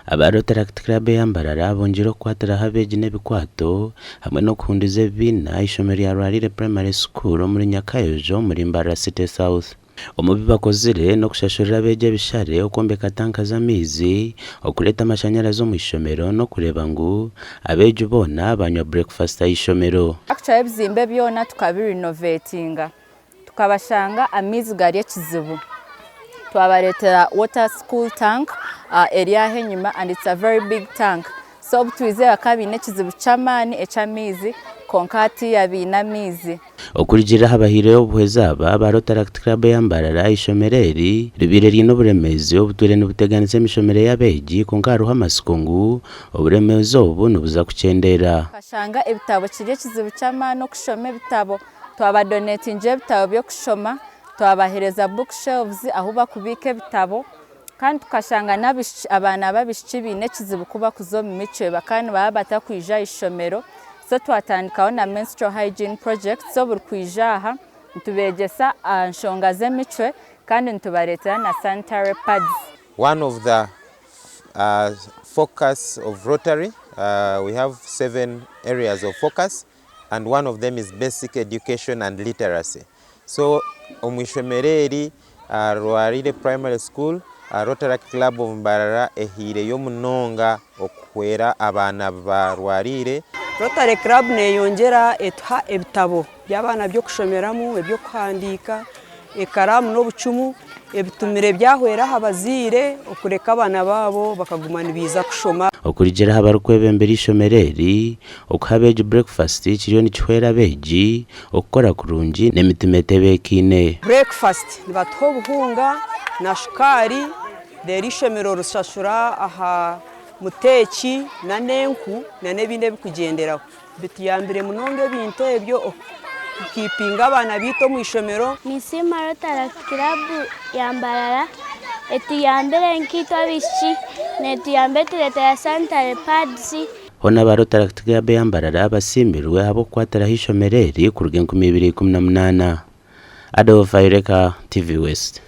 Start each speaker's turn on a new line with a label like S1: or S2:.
S1: Aba Rotaract Club eya Mbarara bongyire okukwatiraho abeegi n'ebikwato hamwe n'okuhunduza ebibiina aha ishomero rya Rwarire Primary School omuri Nyakayojo omuri Mbarara City South. Omu bi bakozire n'okushashurira abeegi ebishare, okwombeka tanka z'amaizi, okureeta amashanyarazi omu ishomero n'okureeba ngu abeegi boona banywa breakfast aha ishomero.
S2: Actually ebizimbe byona tukabirinovetinga tukabashanga amaizi gari ekizibu twabareetera water school tank eri aho enyima and it's a very big tank so obu twizire bakaba baine ekizibu ky'amaani eky'amaizi kwonka hatiiya baine amaizi.
S1: Okurugiirira aha bahaireyo obuhwezi aba, aba Rotaract Club eya Mbarara, eishomero eri ribaire riine oburemeezi obutwire nibuteganisa emishomere y'abeegi kwonka hariho amatsiko ngu oburemeezi obu nibuza kukyendeera.
S2: Tukashanga ebitabo kiri ekizibu ky'amaani okushoma ebitabo, twabadonetingira ebitabo by'okushoma, twabaheereza book shelves ahu bakubiika ebitabo kandi tukashanga n'abaishiki abaana b'abaishiki baine ekizibu ku bakuza omu micwe bakaba nibaba batakwija aha ishomero so twatandikaho na menstrual hygiene project so buri kwija aha nitubeegyesa aha nshonga z'emicwe kandi nitubareetera na sanitary pads.
S3: One of the focus of Rotary, we have seven areas of focus and one of them is basic education and literacy. So omu ishomero eri Rwarire Primary School, Rotaract Club of Mbarara ehaireyo munonga okuhwera abaana ba Rwarire.
S4: Rotary Club neyongyera etuha ebitabo by'abaana by'okushomeramu, eby'okuhandiika, ekaraamu n'obucumu ebitumire byahwera aha bazaire okureka abaana baabo bakaguma nibaija kushoma.
S1: Okurugiirira aha barikwebembera eishomero eri, okuha abeegi breakfast kiriyo nikihwera abeegi okukora kurungi n'emitima etebeekaine.
S4: Breakfast nibatuha obuhunga na shukaari reero eishomero rishashura aha muteeki n'enku n'ebindi ebirikugyenderaho. Bituyambire munonga ebintu ebyo okukiipinga abaana baitu omu ishomero.
S5: Ninsiima Rotaract Club ya Mbarara etuyambire nkaitwe abaishiki, netuyamba etureetera sanitary pads.
S1: Hoona aba Rotaract Club eya Mbarara basiimirwe ahabw'okukwatiraho eishomero eri kuruga 2018. Adolf Ayoreka, TV West.